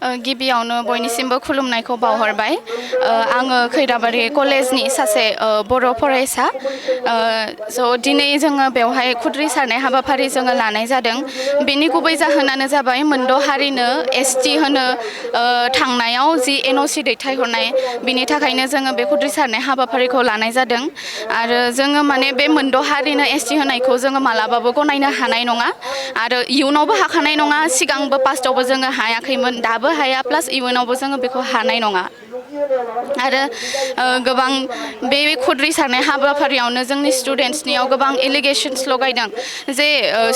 गिबियावनो बयनिसिमबो खुलुमनायखौ बावहरबाय आङो खैराबारि कलेजनि सासे बर' फरायसा स' दिनै जोङो बेवहाय खुद्रि सारनाय हाबाफारि जोङो लानाय जादों बेनि गुबै जाहोनानो जाबाय मोनद' हारिनो एसटि होनो थांनायाव जि एनअसि दैथायहरनाय बिनि थाखायनो जोङो बे खुद्रि सारनाय हाबाफारिखौ लानाय जादों आरो जोङो माने बे मोनद' हारिनो एसटि होनायखौ जोङो मालाबाबो गनायनो हानाय नङा आरो इयुनावबो हाखानाय नङा सिगांबो पास्टआवबो जोङो हायाखैमोन दाबो हाया प्लास इयुनावबो जोङो बेखौ हानाय नङा आरो गोबां बे खुद्रि सारनाय हाबाफारियावनो जोंनि स्टुडेन्टसनियाव गोबां एलिगेशन्स लगायदों जे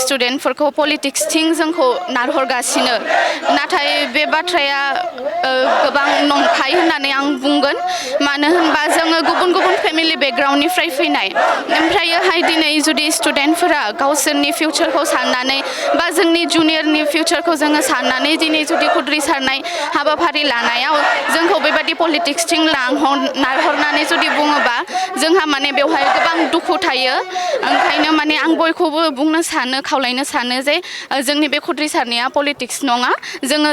स्टुडेन्टफोरखौ पलिटिक्सथिं जोंखौ नारहरगासिनो नाथाय बे बाथ्राया गोबां नंखाय होननानै आं बुंगोन मानो होनबा जोङो गुबुन गुबुन फेमिलि बेकग्राउन्डनिफ्राय फैनाय ओमफ्रायोहाय दिनै जुदि स्टुडेन्टफोरा गावसोरनि फिउचारखौ साननानै बा जोंनि जुनियरनि फिउचारखौ जोङो साननानै दिनै जुदि खुद्रि सारनाय हाबाफारि लानायाव जोंखौ बेबादि पलिटिक्सथिं नारहरनानै जुदि बुङोबा जोंहा माने बेवहाय गोबां दुखु थायो ओंखायनो माने आं बयखौबो बुंनो सानो खावलायनो सानो जे जोंनि बे खुद्रि सारनाया पलिटिक्स नङा जोङो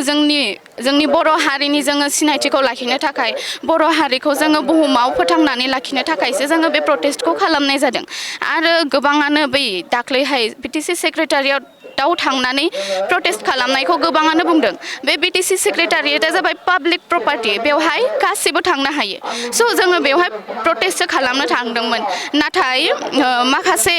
जोंनि बर' हारिनि जोङो सिनायथिखौ लाखिनो थाखाय बर' हारिखौ जोङो बुहुमाव फोथांनानै लाखिनो थाखायसो जोङो बे प्रटेस्टखौ खालामनाय जादों आरो गोबाङानो बै दाख्लैहाय बिटिसि सेक्रेटारियेटआव थांनानै प्रटेस्ट खालामनायखौ गोबाङानो बुंदों बे बिटिसि सेक्रेटारियेटआ जाबाय पाब्लिक प्रपार्टि बेवहाय गासिबो थांनो हायो स' जोङो बेवहाय प्रटेस्टसो खालामनो थांदोंमोन नाथाय माखासे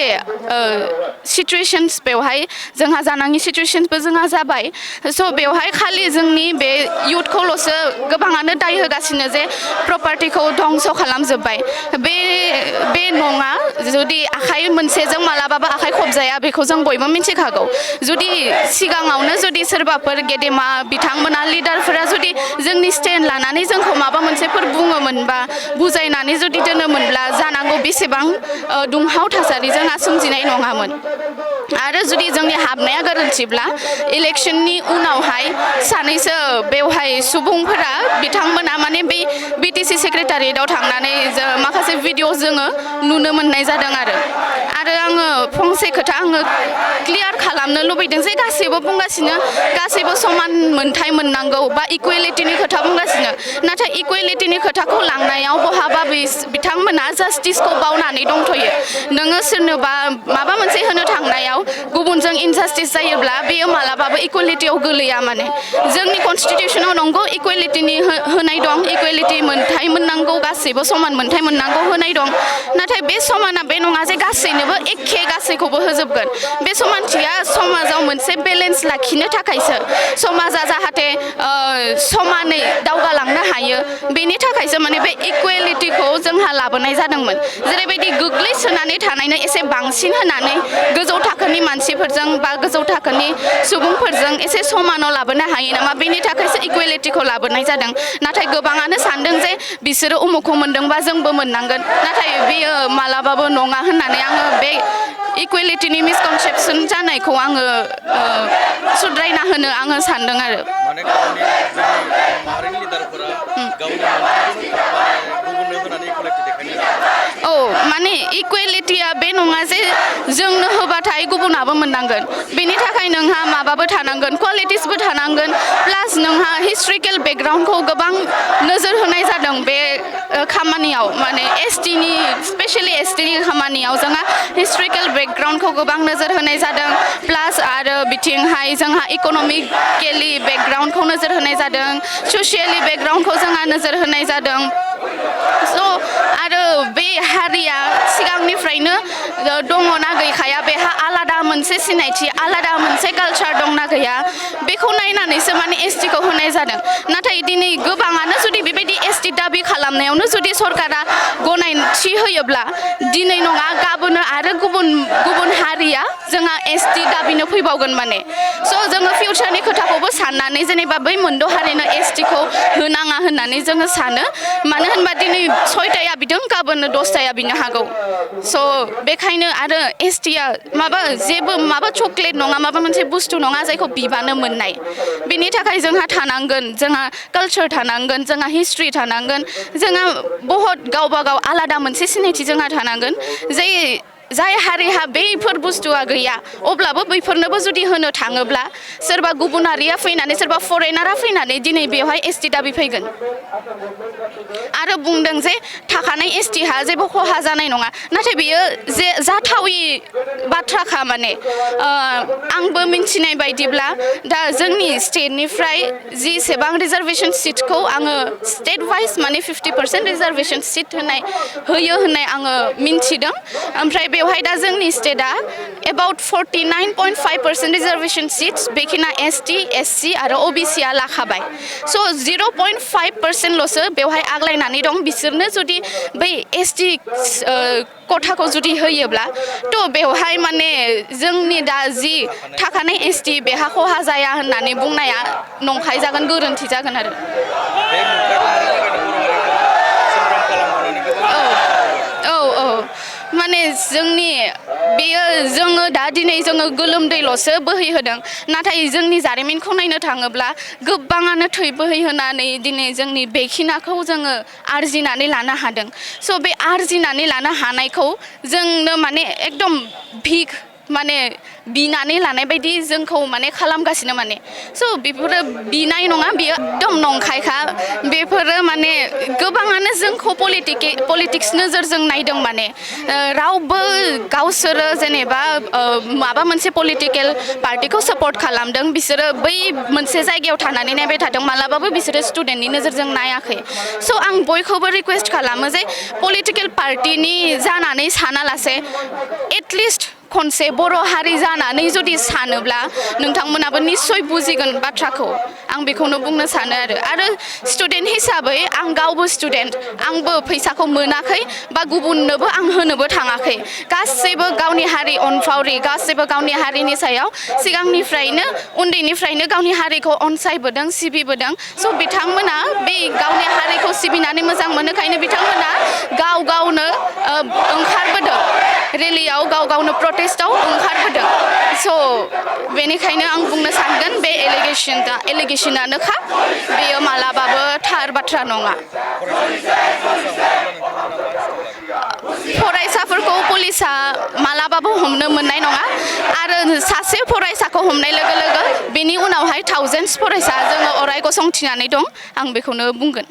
सिचुवेशन्स बेवहाय जोंहा जानाङि सिचुवेशन्सबो जोंहा जाबाय स' बेवहाय खालि जोंनि बे इयुथखौल'सो गोबाङानो दाय होगासिनो जे प्रपार्टिखौ धंस' खालामजोब्बाय बे नङा जुदि आखाइ मोनसेजों मालाबाबो आखाइ खबजाया बेखौ जों बयबो मिथिखागौ जुदि सिगाङावनो जुदि सोरबाफोर गेदेमा बिथांमोना लिडारफोरा जुदि जोंनि स्टेन्ड लानानै जोंखौ माबा मोनसेफोर बुङोमोनबा बुजायनानै जुदि दोनोमोनब्ला जानांगौ बेसेबां दुंहाव थासारि जोंहा सोमजिनाय नङामोन आरो जुदि जोंनि हाबनाया गोरोन्थिब्ला इलेक्शननि उनावहाय सानैसो बेवहाय सुबुंफोरा बिथांमोना माने बे बिटिसि सेक्रेटारियेटआव थांनानै माखासे भिडिअ जोङो नुनो मोननाय जादों आरो आङो फंसे खोथा आङो क्लियार खालामनो लुबैदों जे गासैबो बुंगासिनो गासैबो समान मोनथाय मोननांगौ बा इकुवेलिटिनि खोथा बुंगासिनो नाथाय इकुवेलिटिनि खोथाखौ लांनायाव बहाबा बिथांमोना जास्टिसखौ बावनानै दंथ'यो नोङो सोरनोबा माबा मोनसे होनो थांनायाव गुबुनजों इनजास्टिस जायोब्ला बेयो मालाबाबो इकुवेलिटियाव गोलैया माने जोंनि कनस्टिटिउसनाव नंगौ इकुवेलिटिनि होनाय दं इकुवेलिटि मोनथाय मोननांगौ गासैबो समान मोनथाय मोननांगौ होनाय दं नाथाय बे समाना बे नङा जे गासैनोबो एखे गासैखौबो होजोबगोन बे समानथिया समाजाव मोनसे बेलेन्स लाखिनो थाखायसो समाजा जाहाथे समानै दावगालांनो हायो बेनि थाखायसो माने बे इकुवेलिटिखौ जोंहा लाबोनाय जादोंमोन जेरैबायदि गोग्लैसोनानै थानायनो एसे बांसिन होनानै गोजौ थाखोनि मानसिफोरजों बा गोजौ थाखोनि सुबुंफोरजों एसे समानाव लाबोनो हायो नामा बेनि थाखायसो इकुवेलिटिखौ लाबोनाय जादों नाथाय गोबाङानो सानदों जे बिसोरो उमुखखौ मोनदोंबा जोंबो मोननांगोन नाथाय बेयो मालाबाबो नङा होननानै आङो बे इकुवेलिटिनि मिसकनसेपसन जानायखौ आङो सुद्रायना होनो आङो सानदों आरो माने गावनि माहारिनि लिडारफोरा गावनि गुबुननो होनानै इकुवेलिटि देखायनो औ माने इकुवेलिटिया बे नङा जे जोंनो होबाथाय गुबुनाबो मोननांगोन बेनि थाखाय नोंहा माबाबो थानांगोन क्वालिटिसबो थानांगोन प्लास नोंहा हिस्ट्रिकेल बेकग्राउन्डखौ गोबां नोजोर होनाय जादों बे खामानियाव माने एसटिनि स्पेसियेलि एसटिनि खामानियाव जोंहा हिस्ट्रिकेल बेकग्राउन्डखौ गोबां नोजोर होनाय जादों प्लास आरो बिथिंहाय जोंहा इक'नमिकेलि बेकग्राउन्डखौ नोजोर होनाय जादों ससियेलि बेकग्राउन्डखौ जोंहा नोजोर होनाय जादों स' आरो बे हारिया सिगांनिफ्रायनो दङना गैखाया बेहा आलादा मोनसे सिनायथि आलादा मोनसे कालचार दंना गैया बेखौ नायनानैसो माने एसटिखौ होनाय जादों नाथाय दिनै गोबाङानो जुदि बेबायदि एसटि दाबि खालामनायावनो जुदि सरकारा गनायथि होयोब्ला दिनै नङा गाबोनो आरो गुबुन हारिया जोंहा एसटि दाबिनो फैबावगोन माने स' जोङो फिउचारनि खोथाखौबो साननानै जेनेबा बै मोनद' हारिनो एसटिखौ होनाङा होननानै जोङो सानो मानो होनबा दिनै 6थाया बिदों गाबोन 10थाया बिनो हागौ स' बेखायनो आरो एसटिया जेबो माबा चक्लेट नङा माबा मोनसे बुस्थु नङा जायखौ बिबानो मोननाय बिनि थाखाय जोंहा थानांगोन जोंहा कालचार थानांगोन जोंहा हिस्ट्रि थानांगोन जोंहा बहुत गावबा गाव आलादा मोनसे सिनायथि जोंहा थानांगोन जाय हारिहा बैफोर बुस्थुआ गैया अब्लाबो बैफोरनोबो जुदि होनो थाङोब्ला सोरबा गुबुनारिया फैनानै सोरबा फरेनारा फैनानै दिनै बेवहाय एसटि दाबि फैगोन आरो बुंदों जे थाखानाय एसटिहा जेबो खहा जानाय नङा नाथाय बियो जे जाथावि बाथ्राखा माने आंबो मिन्थिनाय बायदिब्ला दा जोंनि स्टेटनिफ्राय जिसेबां रिजार्भेसन सिटखौ आङो स्टेट वाइज माने 50% रिजार्भेसन सिट होयो होननाय आङो मिन्थिदों ओमफ्राय बेवहाय दा जोंनि स्टेटआ एबाउट 49.5% रिजार्भेसन सिट्स बेखिना एसटि एससि आरो अबिसिआ लाखाबाय स' 0.5%ल'सो बेवहाय आग्लायनानै दं बिसोरनो जुदि बै एसटि खथाखौ जुदि होयोब्ला थ' बेवहाय माने जोंनि दा जि थाखानाय एसटि बेहा खहा जाया होननानै बुंनाया नंखाय जागोन गोरोन्थि जागोन आरो माने जोंनि बेयो जोङो दा दिनै जोङो गोलोमदैल'सो बोहैहोदों नाथाय जोंनि जारिमिनखौ नायनो थाङोब्ला गोबाङानो थै बोहैहोनानै दिनै जोंनि बेखिनाखौ जोङो आरजिनानै लानो हादों स' बे आरजिनानै लानो हानायखौ जोंनो माने एकदम माने बिनानै लानाय बायदि जोंखौ माने खालामगासिनो माने स' बेफोरो बिनाय नङा बियो एकदम नंखायखा बेफोरो माने गोबाङानो जोंखौ पलिटिक्स नोजोरजों नायदों माने रावबो गावसोरो जेनेबा माबा मोनसे पलिटिकेल पार्टिखौ सापर्ट खालामदों बिसोरो बै मोनसे जायगायाव थानानै नायबाय थादों मालाबाबो बिसोरो स्टुडेन्टनि नोजोरजों नायाखै स' आं बयखौबो रिकुवेस्ट खालामो जे पलिटिकेल पार्टिनि जानानै सानालासे एटलिस्ट खनसे बर' हारि जानानै जुदि सानोब्ला नोंथांमोनाबो निस्सय बुजिगोन बाथ्राखौ आं बेखौनो बुंनो सानो आरो स्टुडेन्ट हिसाबै आं गावबो स्टुडेन्ट आंबो फैसाखौ मोनाखै बा गुबुननोबो आं होनोबो थाङाखै गासैबो गावनि हारि अनफावरि गासैबो गावनि हारिनि सायाव सिगांनिफ्रायनो उन्दैनिफ्रायनो गावनि हारिखौ अनसायबोदों सिबिबोदों स' बिथांमोना बे गावनि हारिखौ सिबिनानै मोजां मोनोखायनो बिथांमोना गावनो ओंखारबोदों रेलियाव गावनो प्रटेस्टआव ओंखारबोदों स' बेनिखायनो आं बुंनो सानगोन बे एलिगेसनानोखा बेयो मालाबाबो थार बाथ्रा नङा फरायसाफोरखौ पुलिसा मालाबाबो हमनो मोननाय नङा आरो सासे फरायसाखौ हमनाय लोगो लोगो बेनि उनावहाय थाउजेन्डस फरायसा जोङो अराय गसंथिनानै दं आं बेखौनो बुंगोन